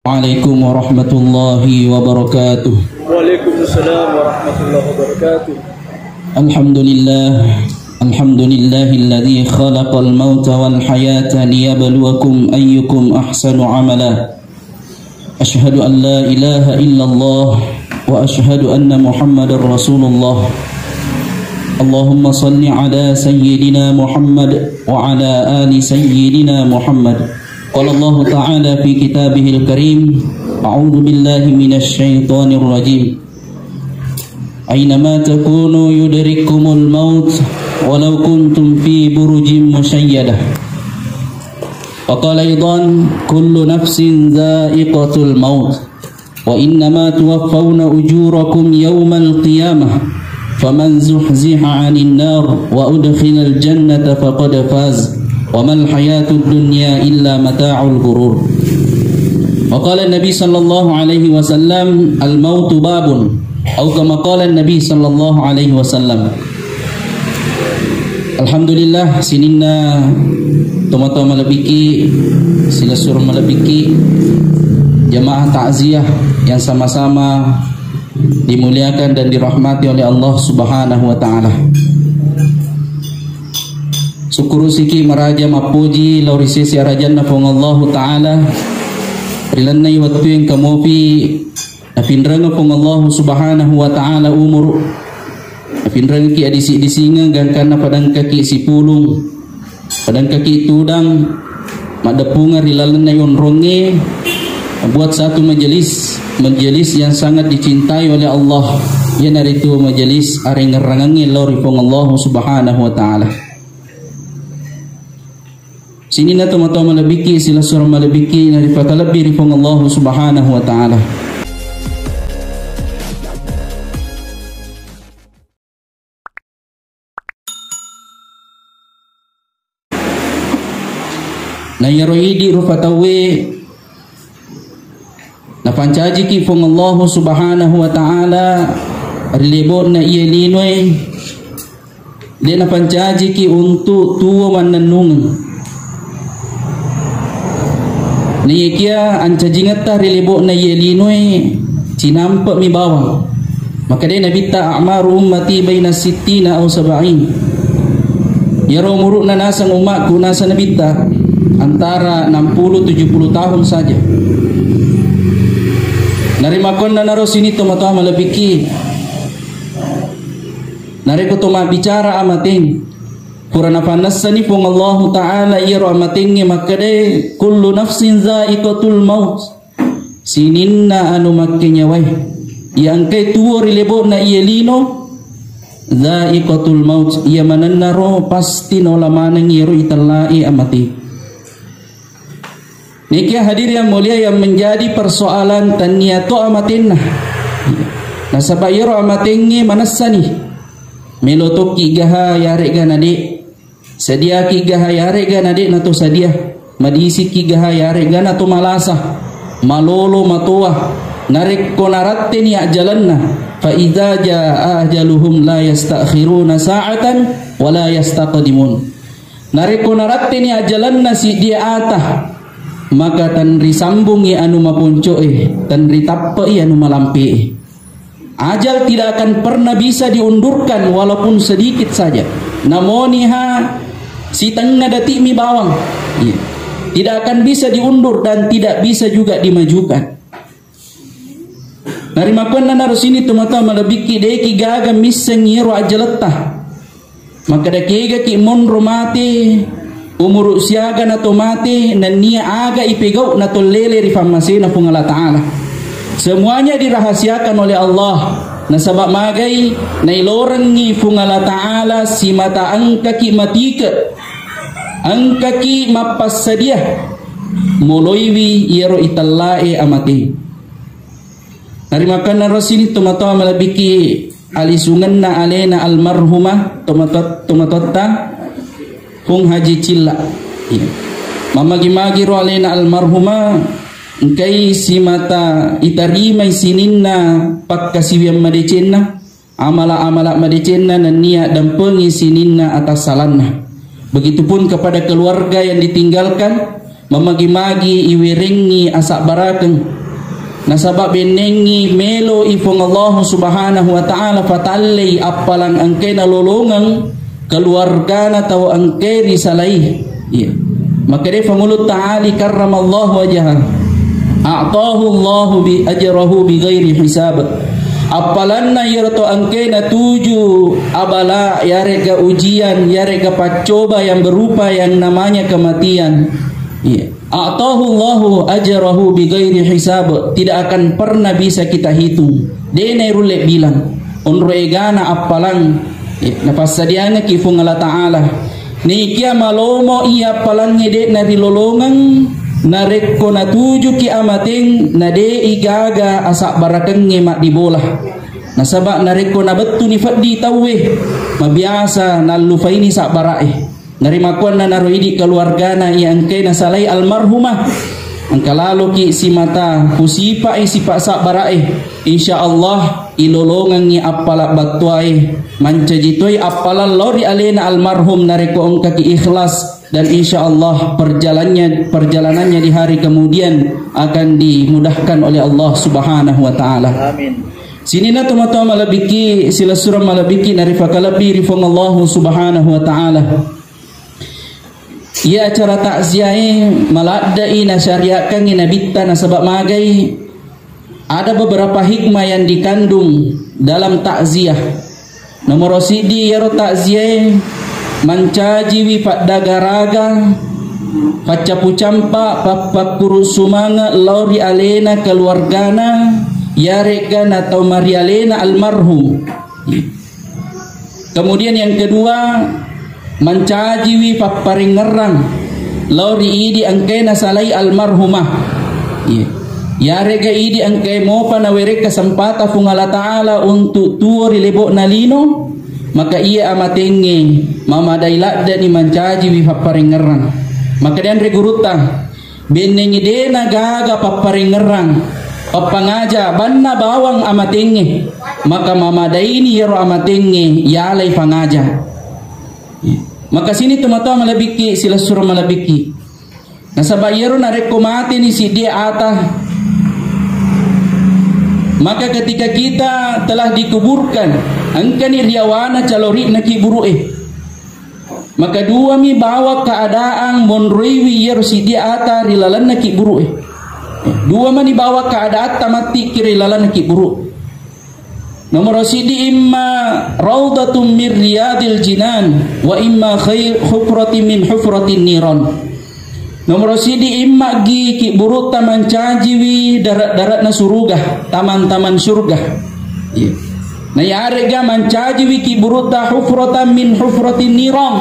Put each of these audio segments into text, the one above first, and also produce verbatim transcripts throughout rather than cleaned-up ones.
عليكم ورحمة الله وبركاته. وعليكم السلام ورحمة الله وبركاته. الحمد لله. الحمد لله الذي خلق الموت والحياة ليبلوكم أيكم أحسن عملا. أشهد أن لا إله إلا الله وأشهد أن محمدا رسول الله. اللهم صل على سيدنا محمد وعلى آل سيدنا محمد. قال الله تعالى في كتابه الكريم: أعوذ بالله من الشيطان الرجيم. أينما تكونوا يدرككم الموت ولو كنتم في بروج مشيدة. وقال أيضا: كل نفس ذائقة الموت وإنما توفون أجوركم يوم القيامة فمن زحزح عن النار وأدخل الجنة فقد فاز وما الحياة الدنيا إلا متاع الغرور. وقال النبي صلى الله عليه وسلم: الموت باب، أو كما قال النبي صلى الله عليه وسلم. Alhamdulillah, sininna tomatoa malebbiki, silessureng malebbiki, jamaah takziah yang sama-sama dimuliakan dan dirahmati oleh Allah Subhanahu wa Ta'ala. Sukkurusiki maraja mappoji lao ri sese arajanna Puang Allahu Ta'ala, ri lennai wettu engka mopi napinrengeng Puang Allahu Subhanahu wa Ta'ala umuru, napinrengengki adisi-disingeng gangkanna padangkaki sipulung, padangkaki tudang, maddeppungeng ri lalenna yonrongnge, buat satu majelis, majelis yang sangat dicintai oleh Allah, iyanaritu majelis arengngerangengnge lao ri Puang Allahu Subhanahu wa Ta'ala. Sininna tomatoa malebbiki, silessureng malebbiki naripakalebbi ri Puang Allahu Subhanahu wa Ta'ala. Na iyaro idi rupa tauwe napancajiki Puang Allahu Subhanahu wa Ta'ala ri lebo'na iye linoe, de napancajiki untuk tuo mannennungeng. Naiyakia ancajingetta ri lebo'na iye linoe cinampe'mi bawang. Makkedai Nabitta, "A'maru ummati baina sittina au sab'in." Iyaro umuru'na naseng umma'ku, naseng Nabitta, antara enam puluh tujuh puluh tahun saja. Narimakkuannanaro sining tomatoa malebbiki. Narekko to mabbicara amateng, pura napannessani Puang Allahu Ta'ala iyaro amatengnge makkedae, "Kullu nafsin za'iqatul maut." Sininna anu makkenyawae, iya engkae tuo ri lebo'na iye lino, za'iqatul maut, iya manennaro pasti naola maneng iyaro itellae amate. Nekia hadir yang mulia yang menjadi persoalan, tannia to amatenna. Nasaba iyaro amatengnge manessani. Melo tokki gaha yaregga nade. Sadiaki gaha yaregga nade nato sadia. Madisiki gaha yaregga nato malasa. Malolo matoa. Narekko naratteni ajjalenna. Fa idza jaa ajaluhum la yastakhiruna sa'atan wa la yastaqdimun. Narekko naratteni ajalanna siddi ata, maka tenri sambungi anu maponco'e, tenri tappe'i anu malampe'e. Ajal tidak akan pernah bisa diundurkan walaupun sedikit saja. Namoniha sitengnga detikmi bawang. Iya. Tidak akan bisa diundur dan tidak bisa juga dimajukan. Narimakkuannanaro sining tomatoa malebbikki, de'ki gaga misseng iyaro ajjaletta. Makkeda kegaki monro mate, umuru siaga nato mate, nennia aga ipegau nato lele ri pammasena Puang Allah Ta'ala. Semuanya dirahasiakan oleh Allah. Nasaba magai nailorengngi Puang Allah Ta'ala simata engkaki matike, engkaki mappassadia moloiwi iyaro itellae amate. Narimakkuannaro sining tomatoa malebbikki alisungenna alena almarhumah tomatoa-, tomatoatta Pung Haji Cilla. Iya. Mammagi-magi ro alena almarhumah engkai simata itarimai sininna pakkasiwiang madecenna, amala-amala madecenna nennia dampengi sininna atassalanna. Begitupun kepada keluarga yang ditinggalkan, Mamagi-magi iwerengngi asabbarakeng. Nasaba bennengngi melo i Puang Allah Subhanahu wa Ta'ala fatallei appalang engkae nalolongeng keluargana tau engkae risalai. Iya. Makkedai Pangulu Ta'ali karramallahu wajhah, "A'tahu Allahu bi ajrahu bi ghairi hisab." Appalanna iyaro to engkae natuju abala, yarega ujian, yarega paccoba yang berupa yang namanya kematian. Iya. A'tahu Allahu ajrahu bi ghairi hisab. Tidak akan pernah bisa kita hitung. De nairulle bilang. Onro egana appalang. Iya. Napassadiangekki Puang Allah Ta'ala. Nikia malomo iya appalangnge de narilolongeng. Narekko natujuki amateng, na de igaga asabbarakengnge maddibola. Nasaba narekko nabettuni feddi tauwe, mabiasa nallufaini sabbara'e. Narimakkuannanaro idi keluargana iya engkae nasalai almarhumah. Engka laloki simata kusipa'i sipa sabbara'e. Insya Allah ilolongengngi appala battuae. Mancaji toi appalang lao ri alena almarhum narekko engkaki ikhlas. Dan insya Allah perjalannya, perjalanannya di hari kemudian akan dimudahkan oleh Allah Subhanahu wa Ta'ala. Amin. Sininna tomatoa malebbiki, silessureng malebbiki narifakalebbi ri Puang Allah Subhanahu wa Ta'ala. Iya acara takziahe maladdai nasyariatkangngi Nabitta, nasaba magai ada beberapa hikmah yang dikandung dalam takziah. Nomoro siddi, iyaro takziae mancajiwi paddagaraga, paccapu campa, pappakkuru sumanga lao ri alena keluargana, yarega natau marialena almarhum. Kemudian yang kedua, mancajiwi papparengngerang lao ri idi engkae nasalai almarhumah. Iya. Yarega idi engkae mopa nawereng kesempatan Puang Allah Ta'ala untuk tuo ri lebo'na lino, maka iya amatengnge mamadai laddeni mancajiwi papparengngerang. Maka dianre gurutta, bennengngi dena gaga papparengngerang, pappangaja, banna bawang amatengnge, maka mamadaini iyaro amatengnge yalai pangaja. Maka sini tomatoa malebbiki, silessureng malebbiki. Nasaba iyaro narekko mateni siddi ata, maka ketika kita telah dikuburkan, engkani riawana calori'na kiburu'e. Maka duami bawang keadaan monroiwi iyaro siddi ata ri lalenna kiburu'e. Dua mani bawang keadaan tamattikki ri lalenna kiburu. Nomoro siddi, imma raudatum min riyadil jinan, wa imma khair hufratin min hufratin niran. Nomoro siddi, imma gi kiburutta mancajiwi darat-daratna suruga, taman-taman surga. Iya. Na yarega mancajiwi kiburutta hufratan min hufratin niran.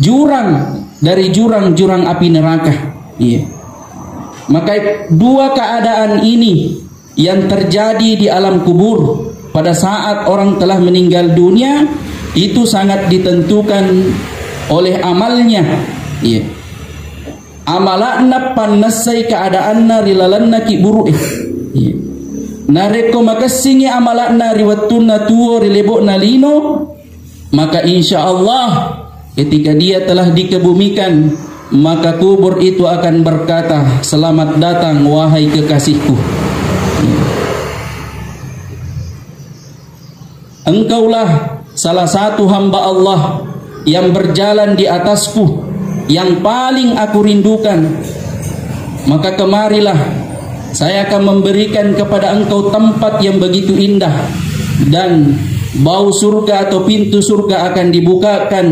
Jurang dari jurang-jurang api neraka. Iya. Maka dua keadaan ini yang terjadi di alam kubur pada saat orang telah meninggal dunia itu sangat ditentukan oleh amalnya. Iya. Amala'na pannessai keadaanna ri lalenna kiburu'e. Iya. Narekko makessingi amala'na ri wettunna tuo ri lebo'na lino, maka insya Allah ketika dia telah dikebumikan, maka kubur itu akan berkata, "Selamat datang, wahai kekasihku." Engkaulah salah satu hamba Allah yang berjalan di atasku, yang paling aku rindukan. Maka kemarilah, saya akan memberikan kepada engkau tempat yang begitu indah, dan bau surga atau pintu surga akan dibukakan,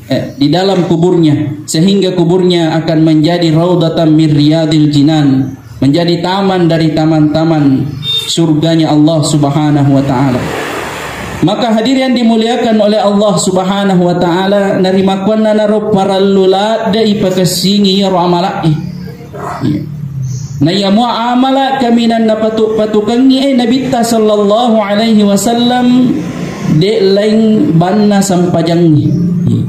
eh, di dalam kuburnya, sehingga kuburnya akan menjadi raudatan min riyadil jinan, menjadi taman dari taman-taman surganya Allah Subhanahu wa Ta'ala. Maka hadirin yang dimuliakan oleh Allah Subhanahu wa Ta'ala, narimakkuannanaro parellu ladde ipakessingi iyaro amala'e. Iya. Na iya mua amala kaminang napatu-patukengngi, eh, Nabitta sallallahu alaihi wasallam, de laing banna sampajangngi. Iya.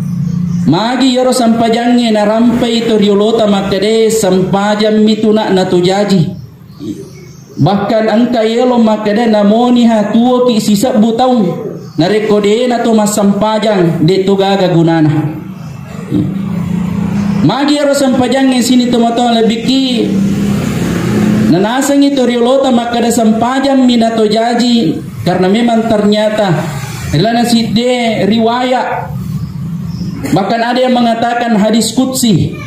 Magi iyaro sampajangnge narampai to riolota makkeda, "Sampajammi tu nak natojaji." Bahkan engka yelo makkeda, "Namoniha tuoki sisebbu taung, narekko dena to massampajang, de to gaga gunana." Magi ero sempajangnge sini tomatoa lebbikki, nanasengi to riolota makkeda sempajammi nato jaji, karena memang ternyata ri laleng sidde riwayat, bahkan ada yang mengatakan hadis qudsi,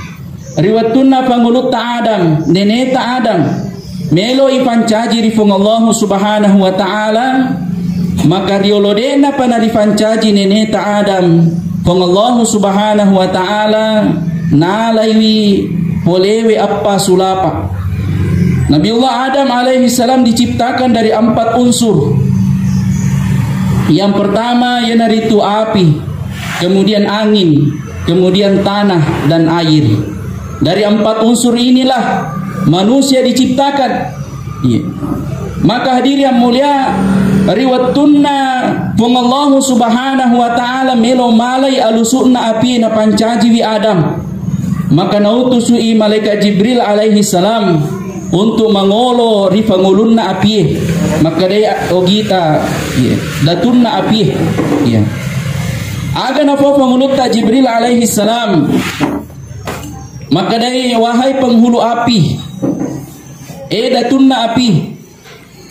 ri wettunna pangulutta Adam, neneta Adam, melo ipancaji ri Puang Allahu Subhanahu wa Ta'ala, maka riolo de'na pa naripancaji neneta Adam, Puang Allahu Subhanahu wa Ta'ala nalaiwi polewe appa sulapa. Nabiullah Adam alaihi salam diciptakan dari empat unsur. Yang pertama, iyanaritu api, kemudian angin, kemudian tanah dan air. Dari empat unsur inilah manusia diciptakan. Iya. Maka hadirin yang mulia, ri wettunna Puang Allahu Subhanahu wa Ta'ala melo malai alusu'na api napancajiwi Adam. Maka nautusu'i malaikat Jibril alaihi salam untuk mangolo ri pangulunna apie. Makkedai ogita, iya, datunna apie. Iya. Aga nafau pangulutta Jibril alaihi salam. Makkedai, wahai penghulu api, eh datunna api,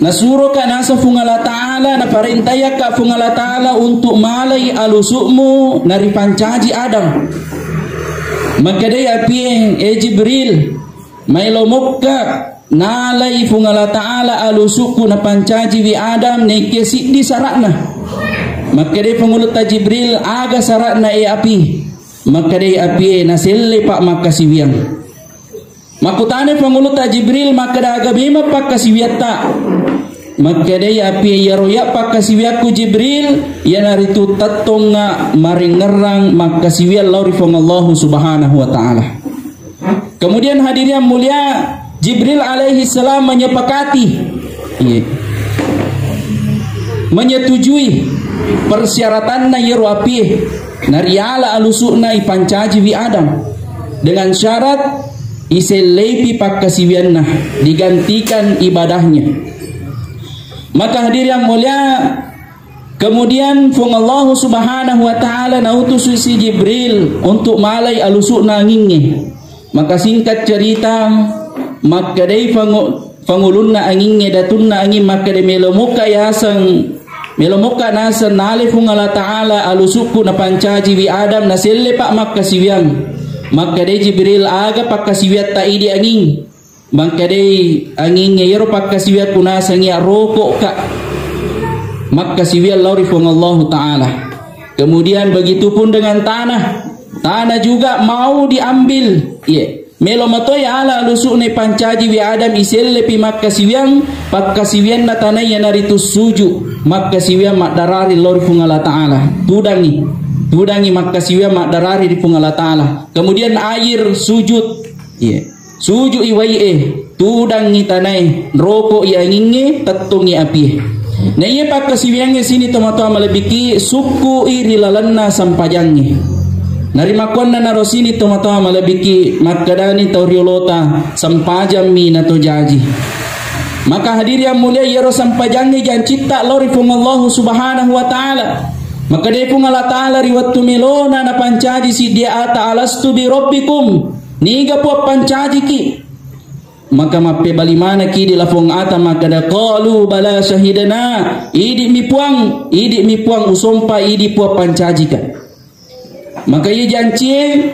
nasuroka naseng Puang Allah Ta'ala, naparentayakka Puang Allah Ta'ala untuk malai alusu'mu naripancaji Adam. Makkedai apie, eh Jibril, maelo mokka nalai Puang Allah Ta'ala alusu'ku napancajiwi Adam, nekke siddi sara'na. Makkedai pangulutta Jibril, aga sara'na e api? Makkedai apie, naselle pa makkasiwiang. Makkutanai pangulutta Jibril, makkeda aga memang pakkasiwiatta? Makkedai apie, iyaro iya pakkasiwiakku Jibril, iyanaritu tettongnga marengngerang makkasiwiang lao ri Puang Allahu Subhanahu wa Ta'ala. Kemudian hadirin yang mulia, Jibril alaihi salam menyepakati, iya, menyetujui persyaratanna iyaro apie nariala alusu'na ipancajiwi Adam, dengan syarat iselleipi pakkasiwianna, digantikan ibadahnya. Maka hadirin yang mulia, kemudian Puang Allahu Subhanahu wa Ta'ala nautusi Jibril untuk malai alusu'na angingnge. Maka singkat cerita, makkedai pangu-, pangulunna angingnge, datunna anging, makkeda melo mokka yaseng, melo mokka naseng nalai Puang Allah Ta'ala alusu'ku napancajiwi Adam, naselle pa makkasiwiang. Makkedai Jibril, aga pakkasiwiatta idi anging? Makkedai angingnge, iyaro pakkasiwiakku naseng iya, roko'ka makkasiwiang lao ri Puang Allahu Ta'ala. Kemudian begitupun dengan tanah. Tanah juga mau diambil. Iya. Melo matoi ala alusu'na ipancajiwi Adam, isellepi makkasiwiang, pakkasiwianna tanah iyanaritu suju, makkasiwiang maddarari lao ri Puang Allah Ta'ala. Tudangi. Tudangi makkasiwiang maddarari ri Puang Allah Ta'ala. Kemudian air sujud. Iya. Suju'i wai'e, tudangngi tanae, roko'i angingnge, tettongngi apie. Na iya pakkasiwiangnge sini tomatoa malebbiki, sukku'i ri lalenna sempajangnge. Narimakkuannanaro sini tomatoa malebbiki, makkedani tau riolota, sempajammi nato jaji. Maka hadirin yang mulia, iyaro sempajangnge jancitta lao ri Puang Allahu Subhanahu wa Ta'ala. Makkedai Puang Allah Ta'ala ri wettu melona napancaji siddi ata, alastu bi rabbikum? Niga Puang pancajiki? Maka mappebali manekki idi lapong ata makkeda, qalu bala syahidna, idi'mi Puang, idi'mi Puang usompa idi Puang pancajika. Maka iya jancie,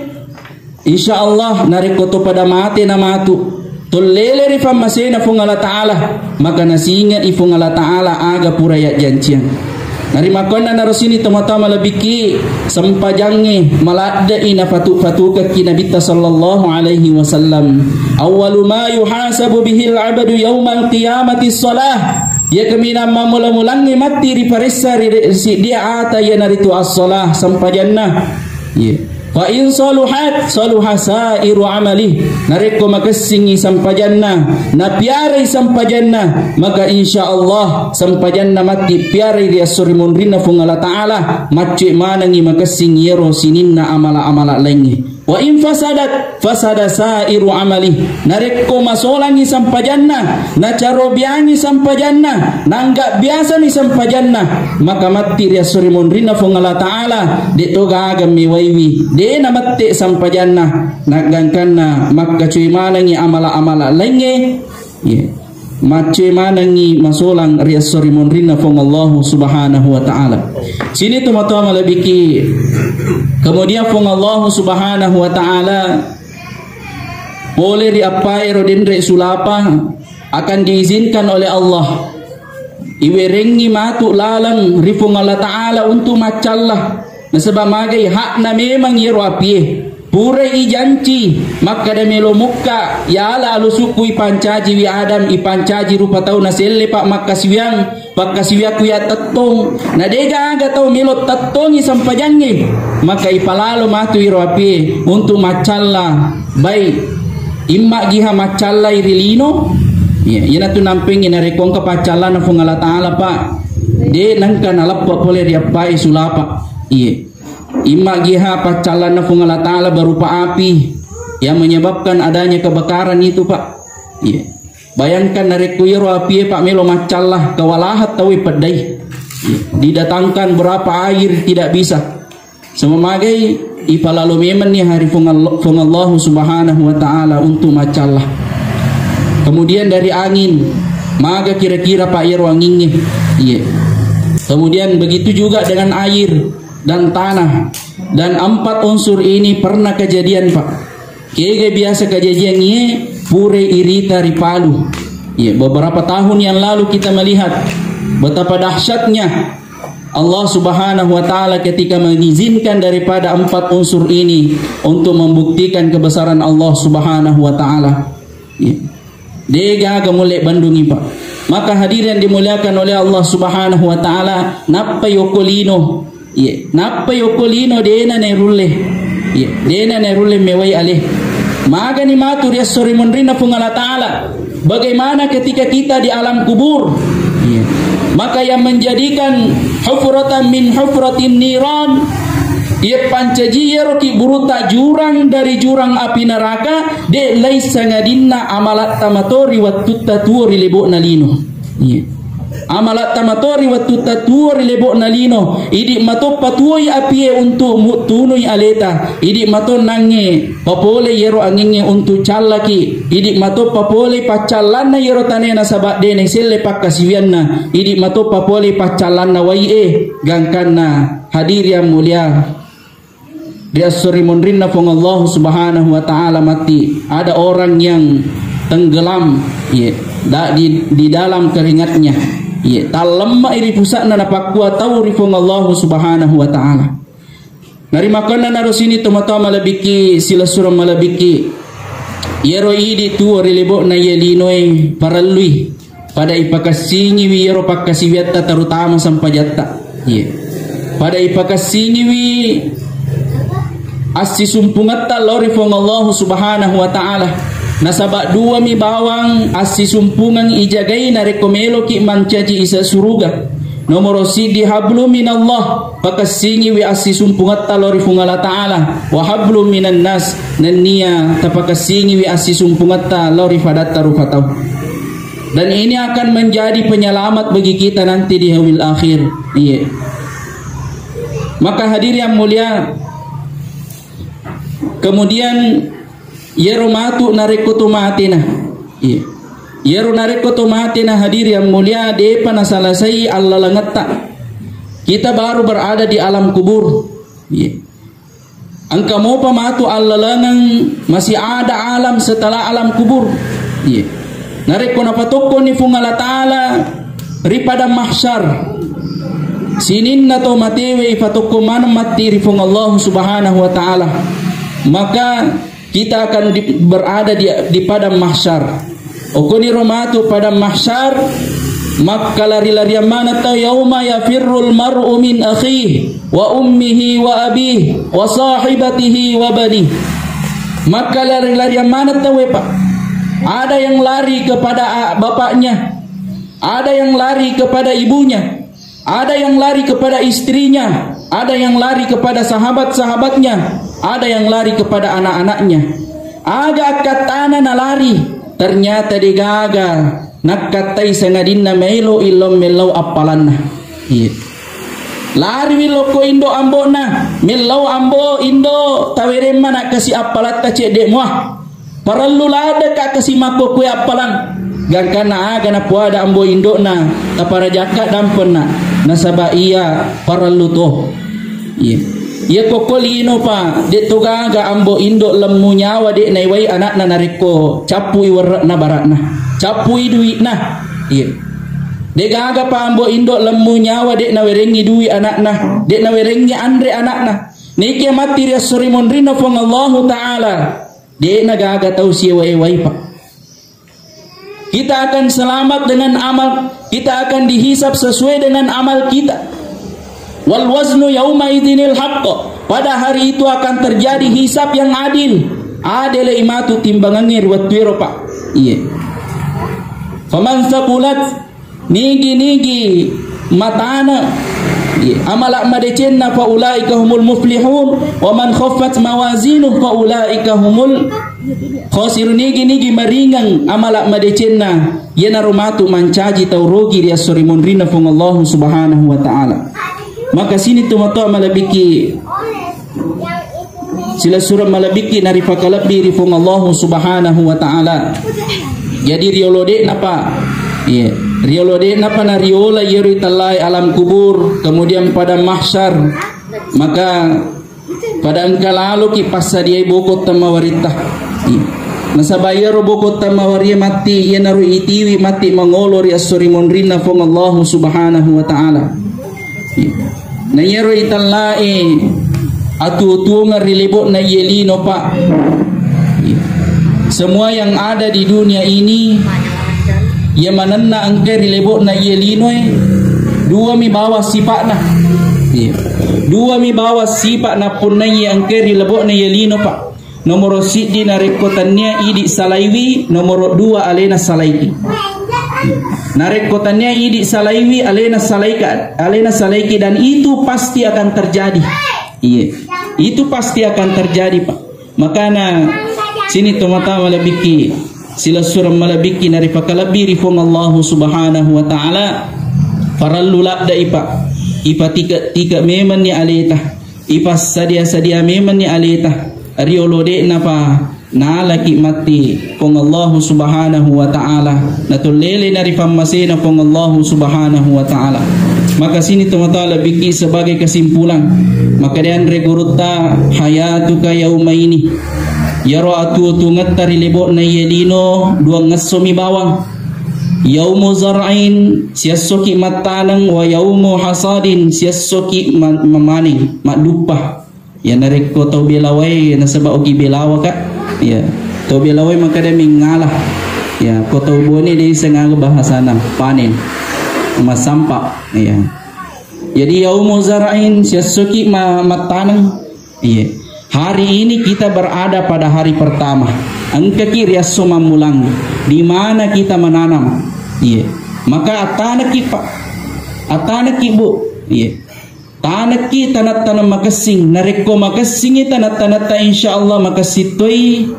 insya Allah narekko to pada mate na matu, tollele ri pammasena Puang Allah Ta'ala, maka nasinge'i Puang Allah Ta'ala aga pura yajjanciang. Narimakkuannanaro sini tomatoa malebbiki, sempajangnge maladde'i nafatu-fatukekki Nabitta sallallahu alaihi wasallam. Awwalu ma yuhasabu bihil abdu yaumal qiyamati shalah. Iya kaminang mammula-mulangnge matti riparessa ri, ri siddi ata iyanaritu as-shalah, sempajanna. Iya. Fa in saluhat, saluha sairu amali. Narekko makessingngi sempajanna, napiarai sempajanna, maka insya Allah sempajanna matti piarai ri esso ri munrinna Puang Allah Ta'ala, maccue manengngi makessing iyaro sininna amala-amala laingnge. Wa in fasadat, fasada sairu amali. Narekko masolangi sampajanna, nacarobiangi sampajanna, nangga biasani sampajanna, maka matti ri esso ri monrinna Fuang Allah Ta'ala, de to gaga mewaiwi, de namette sampajanna, nagangkanna makkacui manengi amala-amala laingnge. Iya. Maccoe manengngi masolang ri esso ri monrinna Fuang Allahu Subhanahu wa Ta'ala. Sini tomatoa malebiki. Kemudian Fuang Allahu Subhanahu wa Ta'ala pole ri appae ro denre sulapa akan diizinkan oleh Allah. Iwerengngi matu laleng ri Fuang Allah Ta'ala untuk maccalla. Nasaba magai hakna memang yero apie. Purai ijanci, makkada melo mukka, yala alusukku ipancajiwi Adam, ipancaji rupa tau naselle pa makkasiwiang, pakkasiwiakku ya tettong. Na dega aga tau melo tettongi sampajangnge, maka ipalalo matu iro apie untuk maccalla. Bai, imma giha maccallai ri lino. Iya, iyanatu nampengi narekko engka paccallana Fuang Allah Ta'ala, Pak. De nengka naleppe pole ri appai sulapa. Iya. Imma giha paccallanna Fuang Allah Ta'ala berupa api yang menyebabkan adanya kebakaran itu, Pak. Iya. Bayangkan narekko iyaro apie, Pak, melo maccalla, kewalahan tauwe peddai. Iya. Didatangkan berapa air tidak bisa. Semamagai ipalalo memang nih hari Fuang Allah, Fuang Allah Subhanahu wa Ta'ala untuk maccalla. Kemudian dari angin, maga kira-kira, Pak, iyaro angingnge. Iya. Kemudian begitu juga dengan air dan tanah. Dan empat unsur ini pernah kejadian, Pak. Kega biasa kejadian iye, pure irita ripalu. Ya, beberapa tahun yang lalu kita melihat betapa dahsyatnya Allah Subhanahu wa Ta'ala ketika mengizinkan daripada empat unsur ini untuk membuktikan kebesaran Allah Subhanahu wa Ta'ala. Ya. Degaga mulle bandungi, Pak. Maka hadirin yang dimuliakan oleh Allah Subhanahu wa Ta'ala, nappai okko lino. Iya, nappai okko lino dena nerulle. Iya, dena nerulle mewai ale. Magani matu ri esso ri monrinna Fuang Allah Ta'ala. Bagaimana ketika kita di alam kubur? Iya. Maka yang menjadikan hufratan min hufratin niran, iya pancaji iyaro ki buruta jurang dari jurang api neraka, de laisa ngadinna amalatta mato ri wattutta tuo ri lebo'na lino. Iya. Amalatta mato ri wattutta tuo ri lebo'na lino, idi mato patuoi apie untuk mu-, tunui aleta, idi mato nangnge papole iyaro angingnge untuk callaki, idi mato papole paccallanna iyaro tanena saba de naiselle pakkasiwianna, idi mato papole paccallanna wai e, gangkanna hadiri yang mulia. Ri esso ri monrinna Fuang Allah Subhanahu wa Ta'ala matti, ada orang yang tenggelam, iya, da-, di, di dalam keringatnya. Iya, tallemma ri pusa'na napakkua tau ri Fuang Allah Subhanahu wa Ta'ala. Narimakonna naro sini tomatoa malebiki, silessureng malebiki. Iyaro idi tuo ri lebo'na iye linoe parellui. Pada ipakessingiwi iyaro pakkasiwiatta, terutama sampajatta. Iya. Pada ipakessingiwi assisumpungetta lao ri Fuang Allah Subhanahu wa Ta'ala. Nasaba duami bawang assisumpungeng ijagai narekko meloki mancaji ise suruga. Nomoro siddi hablu minallah, pakessingiwi assisumpungetta lao ri Fuang Allah Ta'ala. Wa hablu minan nas, nennia tapakessingiwi assisumpungetta lao ri fadatta rupa tau. Dan ini akan menjadi penyelamat bagi kita nanti di yaumil akhir. Iya. Maka hadirin yang mulia, kemudian iyaro matu narekko to matena. Iya. Iyaro narekko to matena hadirin yang mulia, depa nasalasai allalengetta. Kita baru berada di alam kubur. Iya. Engka mopa matu allalengeng, masih ada alam setelah alam kubur. Iya. Narekko napatokkoni Fuang Allah Ta'ala ri padang mahsyar, sininna to matewe ipatokko maneng matti ri Fuang Allah Subhanahu wa Ta'ala. Maka kita akan di-, berada di, di padang mahsyar. Okkoniro matu padang mahsyar, makkalari-larian maneng tau, yauma yafirrul mar'u min akhihi wa ummihi wa abihi wa sahibatihi wa banihi. Makkalari-larian maneng tau, Pak. Ada yang lari kepada a-, bapaknya, ada yang lari kepada ibunya, ada yang lari kepada istrinya, ada yang lari kepada sahabat-sahabatnya. Ada yang lari kepada anak-anaknya. Aga akkattana nalari, ternyata degaga nakkattai sangadinna melo illau mellau appalanna. Iya. Lari willo ko indo ambo'na, mellau ambo indo taweremma nakkasi appalatta cedde muah. Parellu ladde ka kasi makkokkoe appalang. Gangkanna aga napuada ambo indo'na, taparajakka dampenna. Nasaba iya parellu to. Iya. Iya kokko lino pa, de to gaga ambo indo lemmu nyawa de naiwai anakna narekko cappui werrekna barakna. Cappui duitna. Iya. De gaga pa ambo indo lemmu nyawa de nawerengi duit anakna, de nawerengi anre anakna. Naikia matti ri esso ri monrinna Puang Allahu Ta'ala. De'na gaga tau siewa-ewai, Pak. Kita akan selamat dengan amal, kita akan dihisab sesuai dengan amal kita. Wal waznu yauma idzinil haqq. Pada hari itu akan terjadi hisab yang adil. Adele imatu timbangangnge ri wettuero, Pak. Iya. Faman thaqulat Nigi-nigi matana, iya, amala madecenna fa ulaika humul muflihun, wa man khaffat mawazinuh fa ulaika humul khasirun. Nigi-nigi maringeng amala madecenna, iyanaro matu mancaji tau rogi ri esso ri monrinna Puang Allahu Subhanahu wa Ta'ala. Maka sini tomatoa malebiki Silessureng malebikki naripakalebbi ri Puang Allahu Subhanahu wa Ta'ala. Jadi riolo de'napa, iya, riolo de'napa nariola iyaro itellae alam kubur, kemudian padang mahsyar, maka pada engka laloki passadiai bokong temmawaritta. Iya. Nasaba iyaro bokong temmawarie matti, iyanaro itiwi matti mangolo ri esso ri monrinna Puang Allahu Subhanahu wa Ta'ala. Na iyaro itellae atuo-tuongeng ri lebo'na iye lino, Pak. Semua yang ada di dunia ini, iya manenna engkae ri lebo'na iye linoe, dua mi bawang sipa'na. Iya. Dua mi bawang sipa' nappunnai engkae ri lebo'na iye lino, Pak. Nomoro siddi narekko tennia idi salaiwi, nomoro dua alena salaiki. Narekko tennia idi salaiwi, alena salaika, alena salaiki, dan itu pasti akan terjadi. Iya. Itu pasti akan terjadi, Pak. Makana sini tomatoa malebikki, silessureng malebikki naripakalebbi ri Puang Allahu Subhanahu wa Ta'ala. Parellu ladde'i, Pak. Ipatika-tika memenni aleta. Ipassadia-sadia memenni aleta, riolo de'napa nalaki matti Puang Allahu Subhanahu wa Ta'ala, natollele naripammasena Puang Allahu Subhanahu wa Ta'ala. Maka sini tomatoa lebiki sebagai kesimpulan, maka dianre gurutta hayatuka yauma ini, yaro atuo-tuongetta ri lebo'na iye lino duangngessomi bawang. Yaumu zar'in, siessoki mattaneng, wa yaumu hasadin, siessoki ma-, mamaneng, madduppa. Ya, narekko tau belawae, nasaba ogi belawa, Kak. Ya, tau belawae makkeda mengngala. Ya, ko tau bone de sengaga bahasana, panen. Masampa. Ya. Jadi yaumu zar'in, siessoki ma-, mattaneng. Iya. Hari ini kita berada pada hari pertama. Engkaki riasso mammulang. Di mana kita menanam? Iya. Maka attanekki, Pak. Attanekki, Bu. Iya. Tanekki tanattaneng makessing. Narekko makessingi tanattanetta, insya Allah makessing toi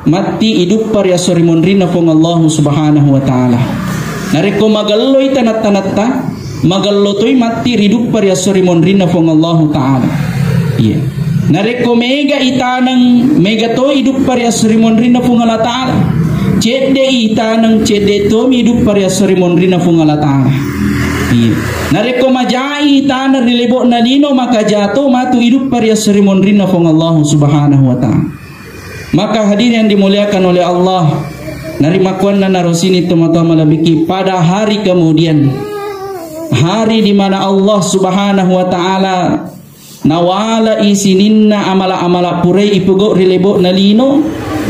matti iduppa ri esso ri monrinna Puang Allahu Subhanahu wa Ta'ala. Narekko magelloi tanattanetta, magello toi matti riduppa ri esso ri monrinna Puang Allahu Ta'ala. Iya. Narekko mega itaneng, mega to iduppa ri esso ri monrinna Puang Allah Ta'ala. Cedde itaneng, cedde tomi iduppa ri esso ri monrinna Puang Allah Ta'ala. Iya. Narekko majai itaneng ri lebo'na lino, maka jato matu iduppa ri esso ri monrinna Puang Allahu Subhanahu wa Ta'ala. Maka hadirin yang dimuliakan oleh Allah, narimakkuannanaro sini tomatoa malebiki pada hari kemudian, hari di mana Allah Subhanahu wa Ta'ala nawalai sininna amala-amala purai ipogau ri lebo'na lino,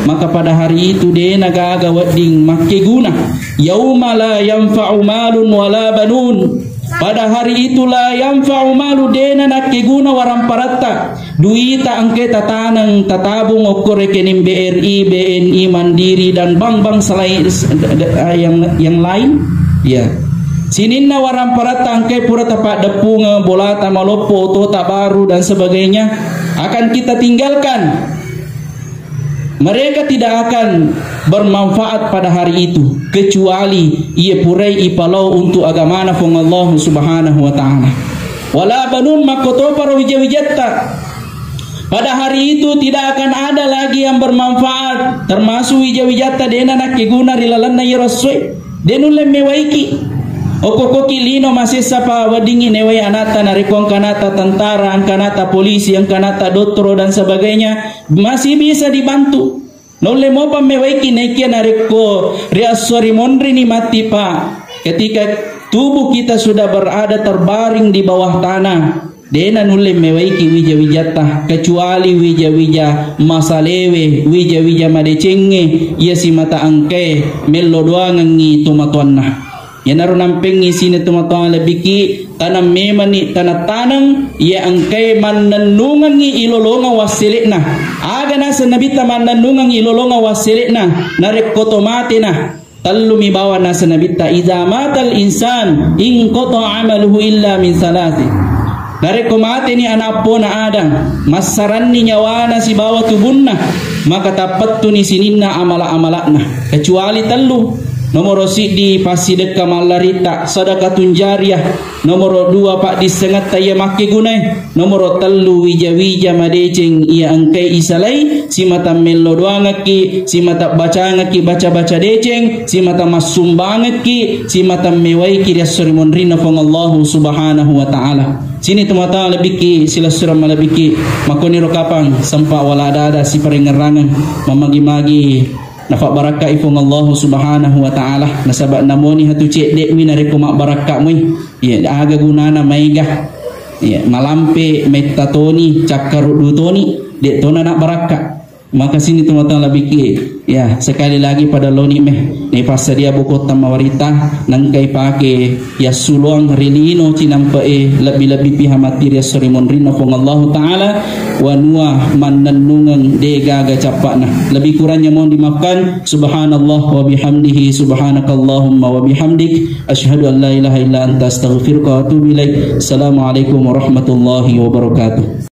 maka pada hari itu dena gaga wedding makkeguna. Yauma la yanfa'u malun wala banun. Pada hari itu la yanfa'u malu, dena nakkeguna waramparatta. Duita engke tataneng, tatabung okko rekening B R I, B N I, Mandiri, dan bank-bank selain, yang, yang lain. Ya. Sininna waramparatta engke pura tapaddeppungeng, bolata maloppo, otota baru, dan sebagainya. akan kita tinggalkan. Mereka tidak akan bermanfaat pada hari itu, kecuali iya purai ipalao untuk agamana Puang Allah Subhanahu wa Ta'ala. Wala banun, makkotoparo wija-wijatta. Pada hari itu tidak akan ada lagi yang bermanfaat, termasuk wija-wijatta dena nakkeguna ri lalenna iyaro essoe. De nulle mewaiki. Okko-okkoki lino masessa pa weddingngi newai anatta, narekko engka anatta tentara, engka anatta polisi, engka anatta dottoro dan sebagainya, masih bisa dibantu. Naulle mopa mewaiki naikia narekko ri esso ri monrini matti pa. Ketika tubuh kita sudah berada terbaring di bawah tanah, dena nulle mewaiki wija-wijatta, kecuali wija-wija masalewe, wija-wija madecengnge, iya simata engkae mello doangengngi tomatoanna. Iyanaro nampengngi sining tomatoa lebbiki, tanang memanni tanang-tanang, iya engkae mannennungeng ilolongeng wassele'na. Aga naseng Nabitta mannennungeng ilolongeng wassele'na, narekko to matena, tellumi bawang naseng Nabitta, "Idza matal insan inqata amaluhu illa min salasi." Narekko mateni ana' appona Adam, massaranni nyawana sibawa tubunna, maka tappettuni sininna amala-amala'na, kecuali tellu. Nomoro siddi, passidekka mallaritta, sadaqatun jariyah. Nomoro dua, paddissengetta iya makkegunae. Nomoro tellu, wija-wija madeceng iya engkae isalai, simata mello doangekki, simata bacangekki baca-baca deceng, simata massumbangekki, simata mewaiki ri esso ri monrinna Puang Allahu Subhanahu wa Ta'ala. Sining tomatoa lebbiki, silessureng malebbiki, makkoniro kapang sempa wala ada-ada siparengngerangeng, mamagi-magi nafabbarakkai Puang Allahu Subhanahu wa Ta'ala, nasaba namoni hatu cedde'mi narekko mabbarakka moi. Iya, aga gunana maega? Iya, malampe metta toni, cakkaruddu toni, de tona nabbarakka. Maka sining tomatoa lebbiki, ya, sekali lagi pada loni meh, naipassadia buku tamawarita, nengkai pake yassuluang ri lino cinampe'e, lebbi-lebbi piha matti ri esso ri monrinna Puang Allahu Ta'ala, wanua mannennungeng de gaga cappa'na. Lebih kurangnya mohon dimaafkan. Subhanallah wa bihamdihi, subhanakallahumma wa bihamdik, asyhadu an la ilaha illa anta, astaghfiruka wa atubu ilaik. Assalamualaikum warahmatullahi wabarakatuh.